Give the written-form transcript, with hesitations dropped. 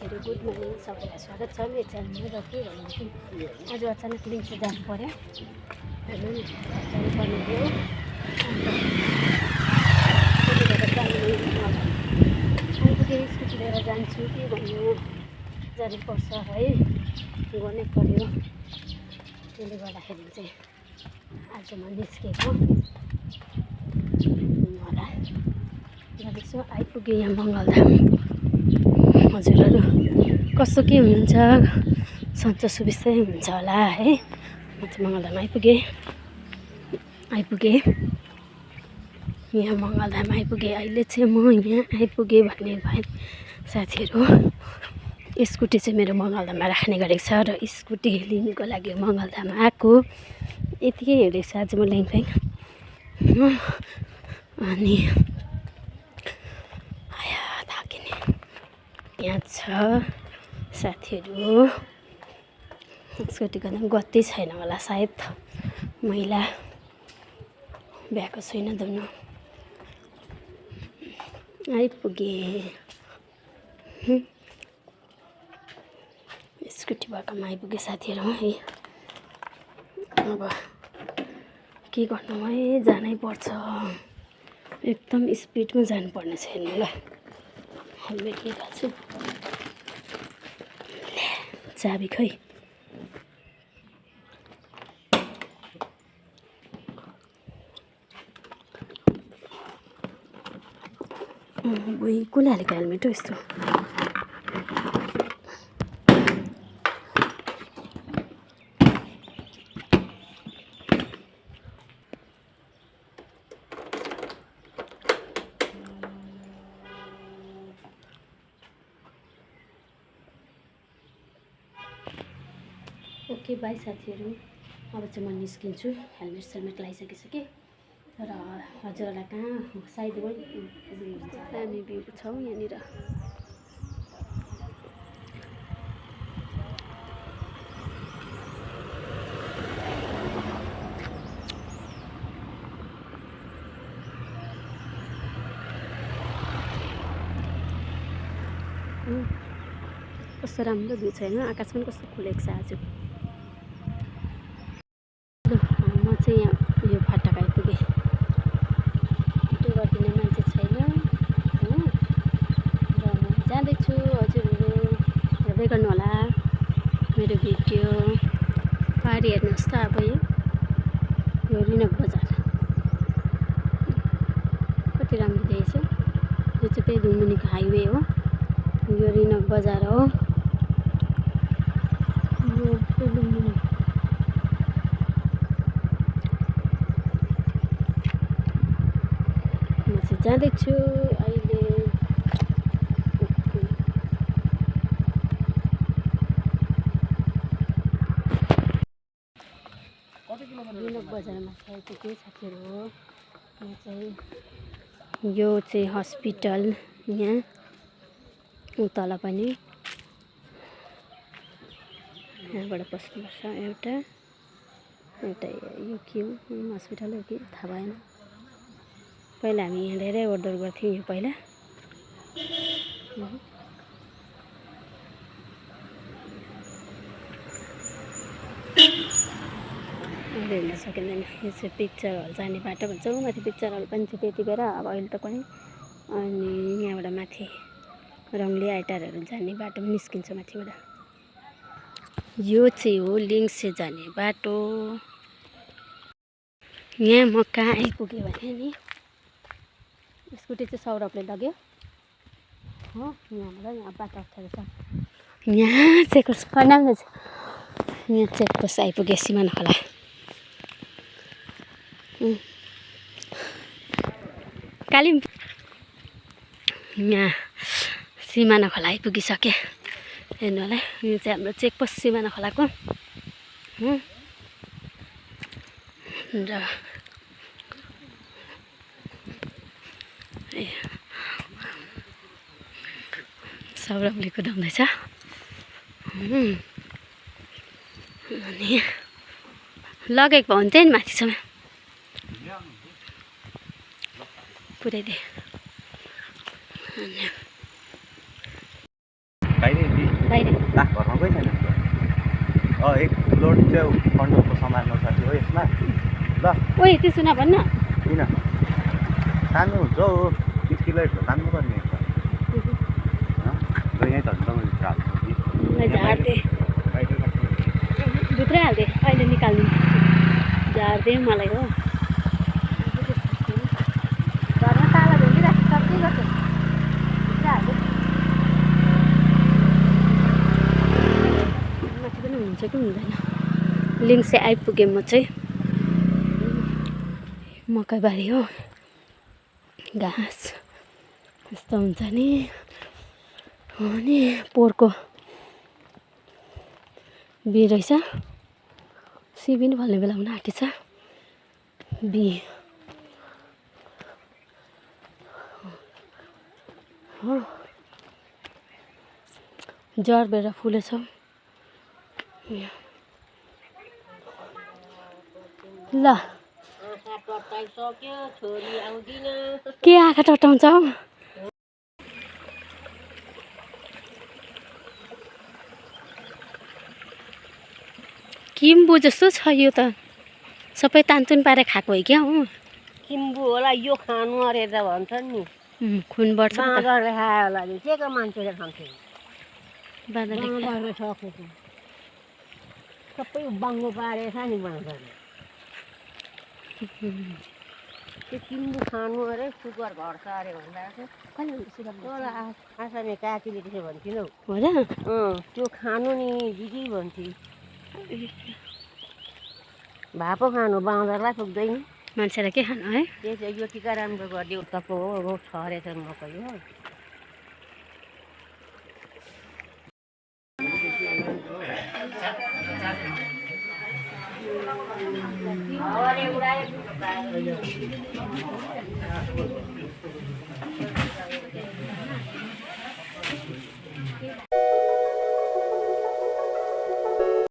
साथीहरू good morning, सबैलाई स्वागत छ मेरो च्यानलमा। र के भन्नु कि आज अचानक लिङ्क जानु पऱ्यो, हेर्नु नि जानुपर्ने थियो। आइपुगेँ, स्कुटी लिएर जान्छु के भन्नु, जानुपर्छ है, गर्नै पऱ्यो। त्यसले गर्दाखेरि चाहिँ आज म निस्केको होला। जाँदैछु, आइपुगेँ यहाँ मङ्गलधाम। हजुरहरू कस्तो के हुनुहुन्छ? सन्चो सुबिस्तै हुनुहुन्छ होला है। म चाहिँ मङ्गलधाम आइपुगेँ यहाँ मङ्गलधाम आइपुगेँ। अहिले चाहिँ म यहाँ आइपुगेँ भन्ने भए साथीहरू, स्कुटी चाहिँ मेरो मङ्गलधाममा राख्ने गरेको छ र स्कुटी लिनुको लागि मङ्गलधाम आएको। यतिकै हेरेको छ आज म ल्याङफ्याङ। अनि यहाँ छ साथीहरू, स्कुटीको त गत्ती छैन होला, सायद मैला भ्याएको छैन धुनु। आइपुगेँ, स्कुटी भएकोमा आइपुगेँ साथीहरू है। अब के गर्नु है, जानै पर्छ, एकदम स्पिडमा जानुपर्ने छ। हेर्नु ल, हेलमेट निकाल्छु, चाबी खै बुई कसले हालेको हेलमेट हो यस्तो? ओके बाई साथीहरू, अब चाहिँ म निस्किन्छु। हेलमेट सेलमेट लगाइसकिसकेँ र हजुरहरूलाई कहाँ साइड हामी भ्यू छौँ यहाँनिर। कस्तो राम्रो भ्यू छ होइन, आकाश पनि कस्तो खुलेको छ आज। म चाहिँ यहाँ यो फाटक आइपुगेँ, भिडियो गरिदिने मान्छे छैन हो, र म जाँदैछु। हजुरहरू हेर्दै गर्नु होला मेरो भिडियो। पारी हेर्नुहोस् त। अब यो रिनक बजार कति राम्रो देखेछ। यो चाहिँ पेदुङमुनिको हाइवे हो, यो रिनक बजार हो। यो पेदुङमुनि म चाहिँ जाँदैछु अहिले। रिनक बजारमा आइपुगेँ साथीहरू हो। यो चाहिँ हस्पिटल, यहाँ तल पनि यहाँबाट पस्नुपर्छ। एउटा यो के हो, हस्पिटल हो कि थाहा भएन। पहिला हामी यहाँ धेरै ओहोरदोहोर गर्थ्यौँ। यो पहिला हेर्न सकिँदैन। यो चाहिँ पिक्चर हल जाने बाटो भन्छौँ। माथि पिक्चर हल पनि थियो त्यति बेला, अब अहिले त कुनै। अनि यहाँबाट माथि रङ्गली आइटारहरू जाने बाटो पनि निस्किन्छ माथिबाट। यो चाहिँ हो लिङ्से जाने बाटो। यहाँ म कहाँ आइपुगेँ भने नि, स्कुटी चाहिँ सौरभले लग्यो हो। यहाँबाट यहाँ बाटो अप्ठ्यारो छ। यहाँ चेकपोस्ट प्रणाम दाजु, यहाँ चेकपोस्ट आइपुगेँ सिमाना खोला। कालिम यहाँ सिमाना खोला आइपुगिसकेँ। हेर्नु होला, यो चाहिँ हाम्रो चेकपोस्ट सिमाना खोलाको। र सौरभले कुदाउँदैछ। अनि लगेको भए हुन्थ्यो नि माथिसम्म, पुऱ्याइदिए। बाहिर एक लोड चाहिँ कन्ट्रोलको सामानमा छ त्यो यसमा ल ओइ त्यसो नभन्न किन सानो हुन्छ हो 30 किलो तान्नु पर्ने यहीँ त झार्दे भित्रै हाल्दे अहिले निकाल्नु झार्दे मलाई हो घरमा ताला झुन्डिरहेको सब के गर्छ माथि पनि हुन्छ कि हुँदैन लिङ्से आइपुगेँ म चाहिँ मकैबारी हो घाँस यस्तो हुन्छ नि अनि पोहोरको बिहे रहेछ सिबी पनि फल्ने बेला हुन आँटेछ बिहे हो जरबेर फुलेछ ल के आँखा टट्टाउँछ हौ किम्बु जस्तो छ यो त सबै तानतुन पारेर खाएको हो क्या हो किम्बु होला यो खानु अरे त भन्छन् नि खुन बढ्छ बाँदरले खायो होला नि के को मान्छेले खान्थ्यो बाँदरले बाँदरले सकेको सबै बाङ्गो पारेछ नि बाँदरले त्यो किम्बु खानु अरे सुगर घट्छ अरे भन्दा आसामे काकीले त्यसो भन्थिन् हौ हो र त्यो खानु नि दिदी भन्थे भापो खानु बाँदरलाई पुग्दैन मान्छेलाई के खानु है त्यही चाहिँ यो टिका राम्रो गरिदियो उताको हो रोग छरेछ मकै हो